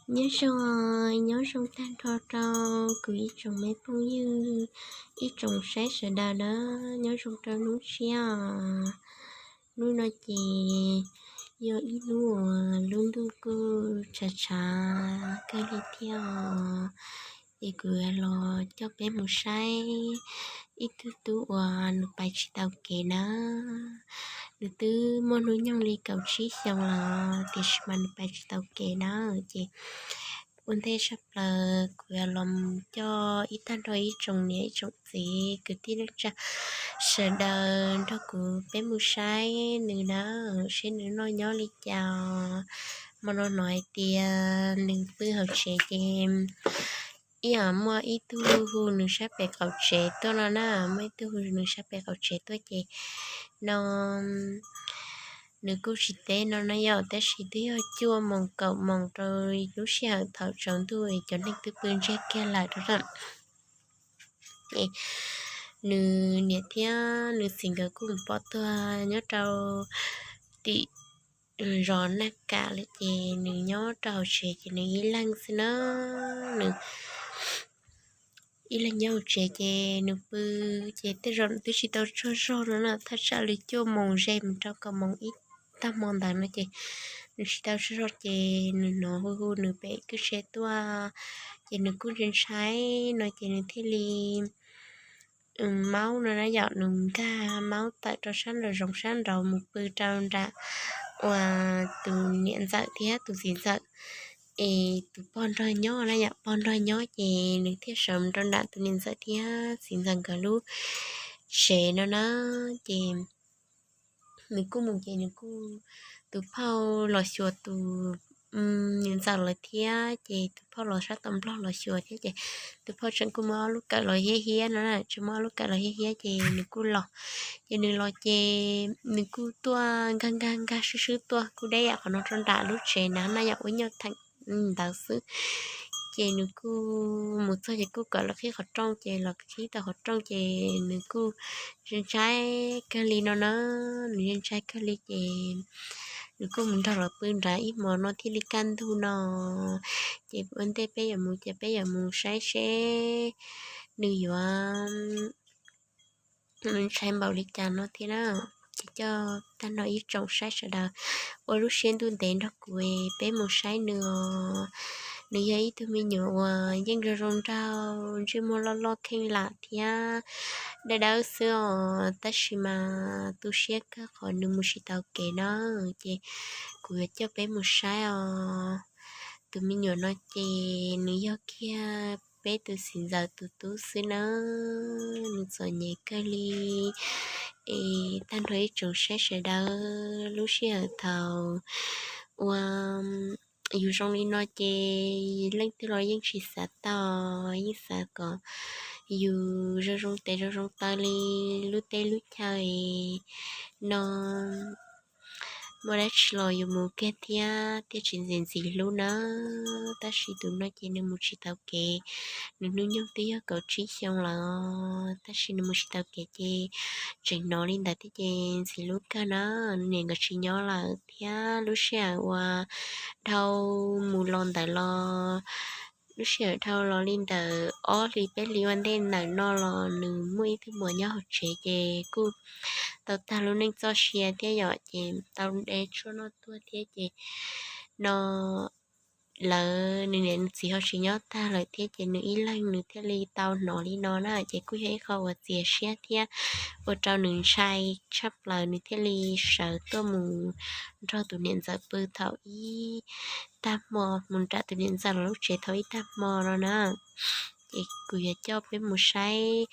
Nyob zoo, nyob zoo tag nrho rau kuv ib tsoom me phooj ywg, ib tsoom saib sawv daws na, nyob zoo rau hnub tshiab os. Hnub no ces yog ib hnub uas lub ntuj kuj tshav tshav kawg li thiab os. Es kuv los coj peb mus saib ib tug tub uas nws pais tsis tau kev na. Nws twb muaj hnub nyoog li kaum tsib xyoo los tiam sis mas nws pais tsis tau kev na. Ces ua ntej tshaj plaws kuv yuav los coj ib tag nrho ib tsoom niam ib tsoom txiv kwv tij neej tsa sawv daws nrog kuv peb mus saib nws na, seb nws noj nyob li cas. Hmo no hnov hais tias nws pw hauv tsev ces ib yam muaj ib tug hu nws sab pem qaum tsev tuaj no na, muaj ib tug hu nws sab pem qaum tsev tuaj ces no nws kuj tsis teb no na yom, tab sis twb yog cuaj moos kaum moos rau lub sij hawm thaum tsaus ntuj es cov neeg twb pw ntsiag kiag lawm rau na. Es nws niam thiab nws txiv nkawd kuj mus pom tuag nyob rau tim zos Naj Kam lawm ces nws nyob rau hauv tsev ces nws ib leeg xwb na. Nws ib leeg nyob hauv tsev ces nws pw ces tej zaum nws twb tsis tau tsaug zog no na, thaj tsam li cuaj moos ze mus rau kaum moos ib tag hmo ntawd no ces nws tsis tau tsaug zog ces nws hnov hu hu nws pem kwj tsev tuaj ces nws kuj ntshai ntshai no ces nws thiaj li maub no na yom, nws nkag maub tawm rau sab nraum zoov sab nraud mus pw rau nram uas tus niam ntxawm thiab tus txiv ntxawm es tus pog nrog nyob na yom, pog nrog nyob ces nws thiaj sawv mus rau nram tus niam ntxawm thiab txiv ntxawm nkawd lub tsev no na. Ces nws kuj mus ces nws kuj, tus phauj los xyuas tus niam ntxawm lawm thiab ces tus phauj los sab tau nplog los xyuas thiab ces tus phauj tseem kuj muaj ob lub kawm los hiab hiab no na, tseem muaj ob lub kawm los hiab hiab ces nws kuj los. Ces nws los ces nws kuj tuaj nkag nkag nkag swb swb tuaj kuj deb yam qhov no rau nram lub tsev na na yom, ua nyuag theem ntawd xwb. Ces nws kuj mus txog ces kuj kom lawv qhib qhov rooj ces los qhib tau qhov rooj ces nws kuj ntshai ntshai kawg li no na, nws ntshai ntshai kawg li ces nws kuj mus nrog lawv pw nrad ib hmos no thiaj li kaj ntug no. Ces ua ntej peb yuav mus ces peb yuav mus saib seb nws yuav ntshai npaum li cas no thiab na. Ces coj tag nrho ib tsoom saib sawv daws ua lub siab ntuj ntev nrog kuv peb mus saib nws os. Nws yog ib tug me nyuam uas yeej zoo zoo nraug, ntsej muag loj loj kheej lam thiab dawb dawb xwb os, tab sis mas tu siab kawg qhov nws mus tsis tau kev na. Ces kuv yuav coj peb mus saib os. Tus me nyuam no ces nws yog kiag peb tus txiv ntxawm tus tub xwb na, nws txom nyem kawg li. Es tag nrho ib tsoom saib sawv daws, lub sij hawm thaum uas yus zoo li no ces leej twg los yeej tsis xav tau, yeej xav kom yus zoo zoo tes zoo zoo taw li lub teb lub chaw no, muaj dab tsi los yus mus kiag thiab thiaj tsis ntxim ntxim hlub na. Tab sis tus no ces nws mus tsis tau kev, nws hnub nyoog twb yog kaum tsib xyoo lawm, tab sis nws mus tsis tau kev ces tseem hnov li ntawd thiab ces ntxim hlub kawg na. Nws niam nkawd tsis nyob lawm thiab lub sij hawm uas dhau mus los ntawd los, lub sij hawm dhau los li ntawm ob hlis peb hlis ua ntej ntawm no los nws muaj ib tug muam nyob hauv tsev ces kuj tau tag lub neej txoj sia thiab yom, ces tau de tshuaj noj tuag thiab ces no lawv nws niam nws txiv ho tsis nyob tag lawm thiab ces nws ib leeg nws thiaj li tau hnov li no na, ces kuj yog ib qho uas txias siab thiab ua rau nws ntshai tshaj plaws, nws thiaj li sawv tuaj mus nrog tus niam ntxawm pw thaum ib tag hmo, mus nram tus niam ntxawm lub tsev thaum ib tag hmo no na. Ces kuv yuav coj peb mus saib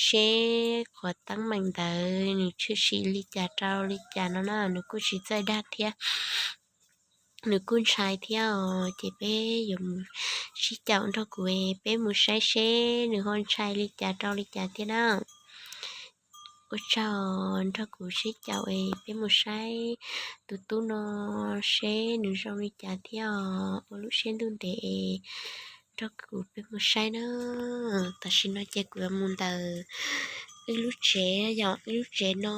seb qhov teeb meem ntawd nws tshwm sim li cas rau li cas no na, nws kuj tsis txawj dag thiab, nws kuj ntshai thiab os, ces peb yuav mus sib caum nrog kuv, peb mus saib seb nws ho ntshai li cas rau li cas thiab na. Ua tsaug, nrog kuv sib caum es peb mus saib tus tub no seb nws zoo li cas thiab os, ua lub siab ntuj ntev es nrog kuv peb mus saib na. Tam sim no ces kuv yuav mus ntawm wb lub tsev, yog wb lub tsev no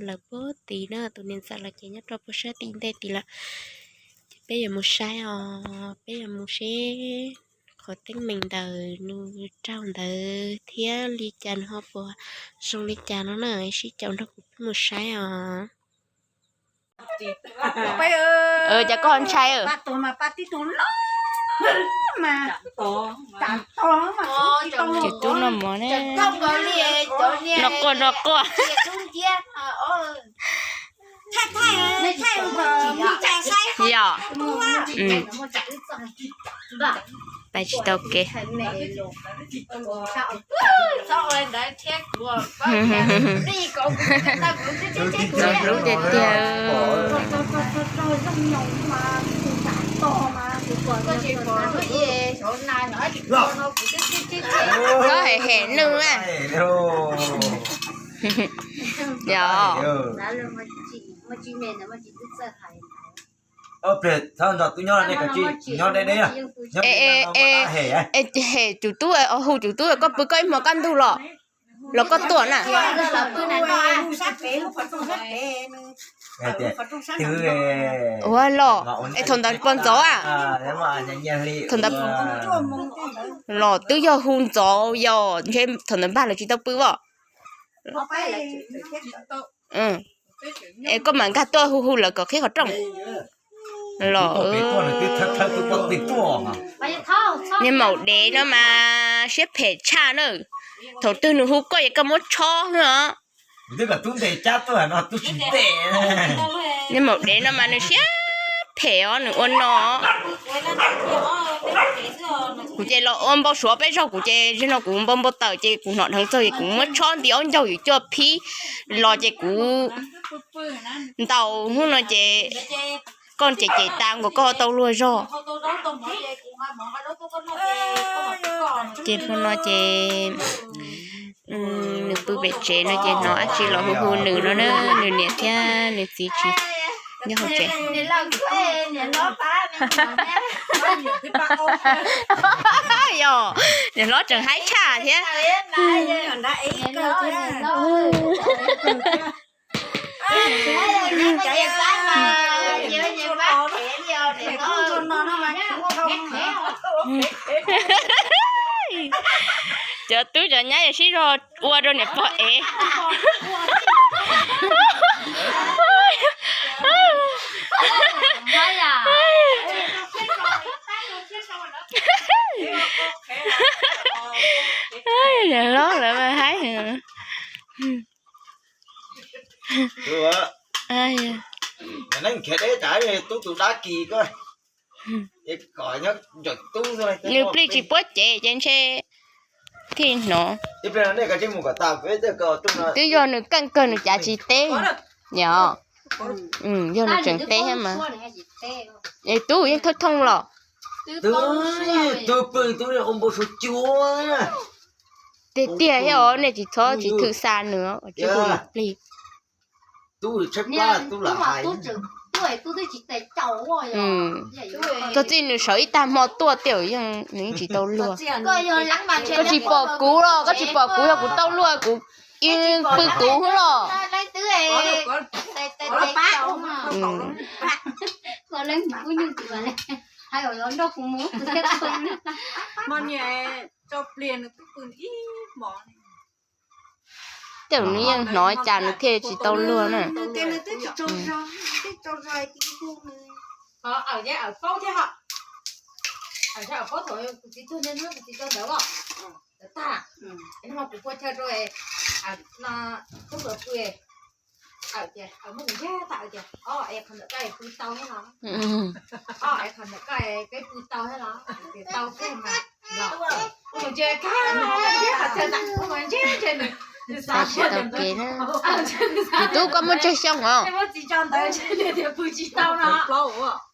lawm puag tid na, tus niam ntxawm los ces nyob rau puag sab tim ntej tid lawm. Ces Peb yuav mus saib os, peb yuav mus seb qhov teeb meem ntawm nws raug ntawd thiab li cas nws ho puas zoo li cas no na, sib caum nrog kuv peb mus saib os. Cas koj ho ntshai? Ces tub noj mov ne, noj quaj noj quaj. Yog, pais tsis tau kev. Txaus hlub tiag tiag. Koj hem hem nws na. Yog. Pliag txhob nrog tub nyob, nej kav tsij nyob deb deb. Es, es, es, hem tus tub, hu tus tub koj pw koj ib hmo kaj ntug los, los koj tuaj na. Ua los, es thaum ntawd puas ntxov a? Thaum ntawd los twb yog hu ntxov yog ntshe thaum ntawd npag lawv tsis tau pw os. Es koj mam nkag tuaj hu hu lawv kom qhib qhov rooj. Los, niag maum dev no mas siab phem tshaj na. Thaum twg nws hu koj ces koj muab tshob os. Niag maum dev no mas nws siab phem os, nws ua no. Kuv ces los ua npau suav peb zaug, kuv ces zaum no kuv npau npau taws ces kuv hnov dheev txog ces kuv muab tshob nti ob ncaug yuav coj phib los ces kuv ntaus hnub no ces koj cem cem tas nkaus koj tau luag zog. Ces hmo no ces nws pw pem tsev no ces hnov dab tsi los hu hu nws no na, nws niam thiab nws txiv tsis nyob hauv tsev. Yog, niam hlob tseem haib tshaj thiab. Cov tub cov nyab sib zog ua rau niam pog ev. Niam hlob lawv mas haib. Nws plig tsis puab cev ces ntshe thiaj hnov. Twb yog nws keej kawg nws cav tsis teb. Yog, yog nws tseem teb thiab mas. Es tub yeej thooj thooj los. Tiag tiag thiab os, nej tsis txhob tsis thwm xa nws, tsis hu nws plig. Txog txij nws sawv ib tag hmo tuaj tiag nws yeej tsis tau luag. Koj tsis pom kuv los, koj tsis pom kuv, yog kuv tau luag kuv yeej pw kuv xwb los. Tej zaum nws yeej hnov cas nws thiaj tsis tau luag na. Tsis tau kev na. Tus tub koj muaj tsawg xyoo os?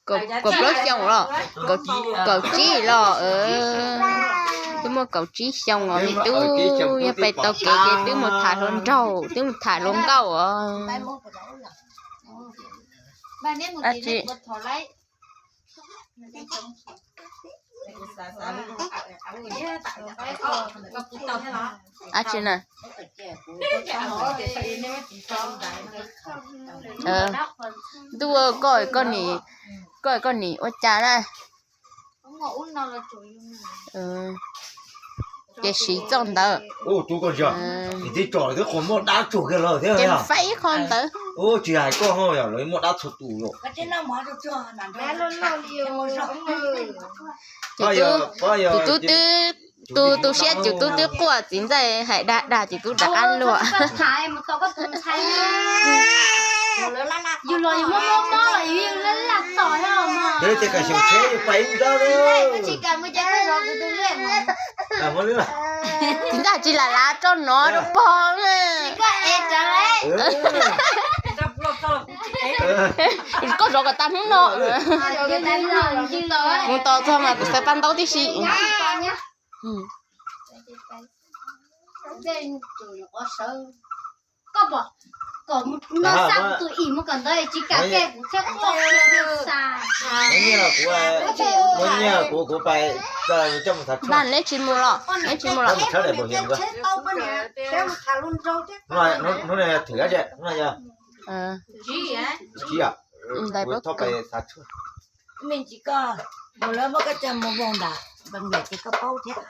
Kaum plaub xyoo los? Kaum tsib los. Twb muaj kaum tsib xyoo os, twb yog pais tau kev ces twb mus tham hluas nraug, twb mus tham hluas nkauj os. Dab tsi? Ab tsi na. Ntuj, koj, koj nim ua cas na? Ces siv txoj ntawd. Ces faib ib qho ntawd. Ces tus tub twb, tus, tus siab tus tub twb quaj, txiv ntxawm hais dag dag ces tub rov qab luag. Txiv ntxawm tsis lam lav rau nov rau pog na. Koj zov kom tag hnub no. Mus tos txog mas kuv xav pab ntaub tib si. Npaj neb tsis mus los, neb tsis mus los. Hnub no thwm dab tsi? Ntawd tsis koj, mus lawv muab koj coj mus vau nram Nplias ces koj paub thiab.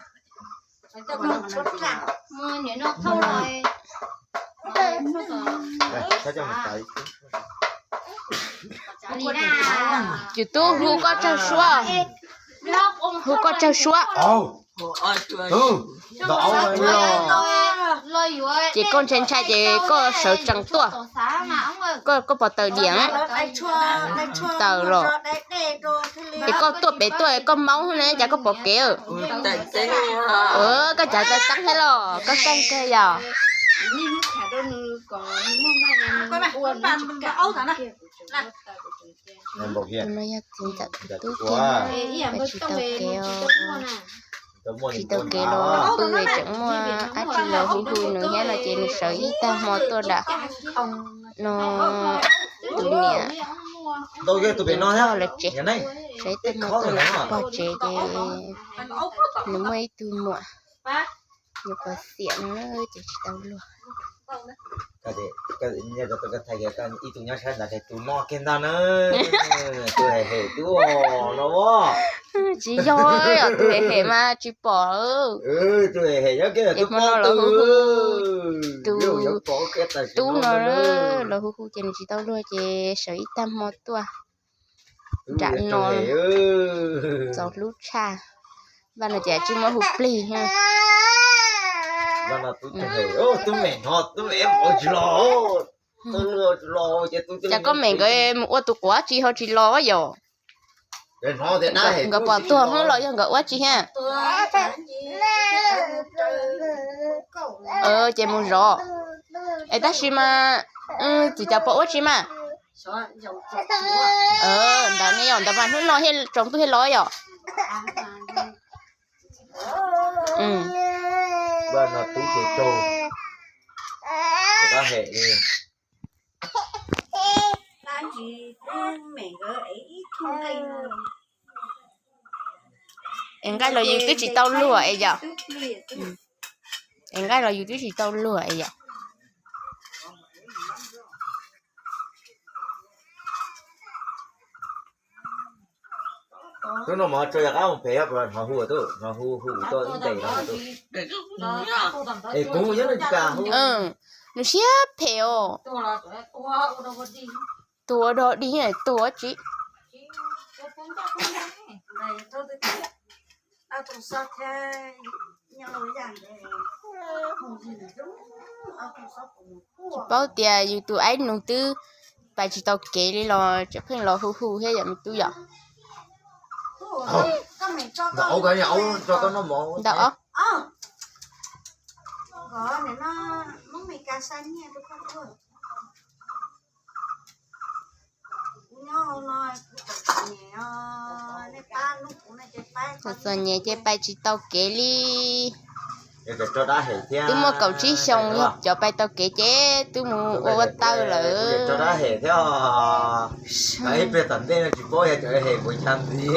Tus tub hu koj tsawg suab, hu koj tsawg suab. Ces koj ntshai ntshai ces koj sawv tsees tuaj. Koj, koj pom taws diam, taws los. Ces koj tuaj pem tuaj koj maub ne cas koj pom kev. Koj cav taw teeb thiab los koj txeeg kawg yom. Tus no yog txiv ntxawm tus tub kiag, tsis tau kev os. Tsis tau kev los pw tseem muaj dab tsi los hu hu nws thiab no ces nws sawv ib tag hmo tuaj nram no tus niam lawv tsev. Sawv ib tag hmo tuaj nram pog tsev ces nws muaj ib tug muam, nws pov xiam no ces tsis tau luag. Ib tug nyob sab ntawd tus no kiag ntag na, tus hem hem tub no. Tsis yog, yog tus hem hem mas tsis pom. Ces hmo no los hu hu, tus tub no los hu hu ces nws tsis tau luag ces sawv ib tag hmo tuaj nram no, txaus hlub tshaj. Vaj no ces tsis muaj hu plig. Cas koj mem nkawd mus ua tus quav tsis ho tsis los yom? Nkawd pom tuag hub los yog nkawd ua tsi thiab? Ces mus zov. Es tab sis mas txiv cas pom ua tsi mas. Ntawd ne yom, ntawd mas hnub no thiaj tsaus ntuj thiaj los yom? Es nqaij los yus twb tsis tau luag es yom? Es nqaij los yus twb tsis tau luag es yom? Hnub no mas tso yog qab mus pem hnov hu, hnov hu hu tuaj ib ntes no. Es kuv nyob no tsis kam hu. Nws siab phem os. Tus ua dog dig, tus ua tsi. Tsis paub tias yus tus aib nus twb pais tsis tau kev li los tseem pheej los hu hu thiab yom me tub yom? Ntau ob. Txom txom nyem ces pais tsis tau kev li. Twb muaj kaum tsib xyoos, yog cov pais taug kev ces twb mus ua ua tawg lawm. Ib pliag tom ntej no tsis paub yog cov hem mus cas ntxiv.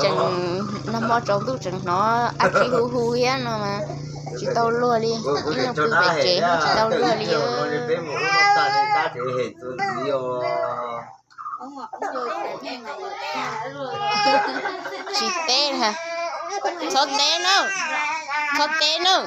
Tseem nag hmo tsaus ntuj tseem hnov ab tsi hu hu thiab no mas tsis tau luag li. Ib leeg pw pem tsev tsis tau luag li. Peb mus ua tag li tab tsev hem txuas ntxiv os. Tsis teb, txhob teb nawb, txhob teb nawb.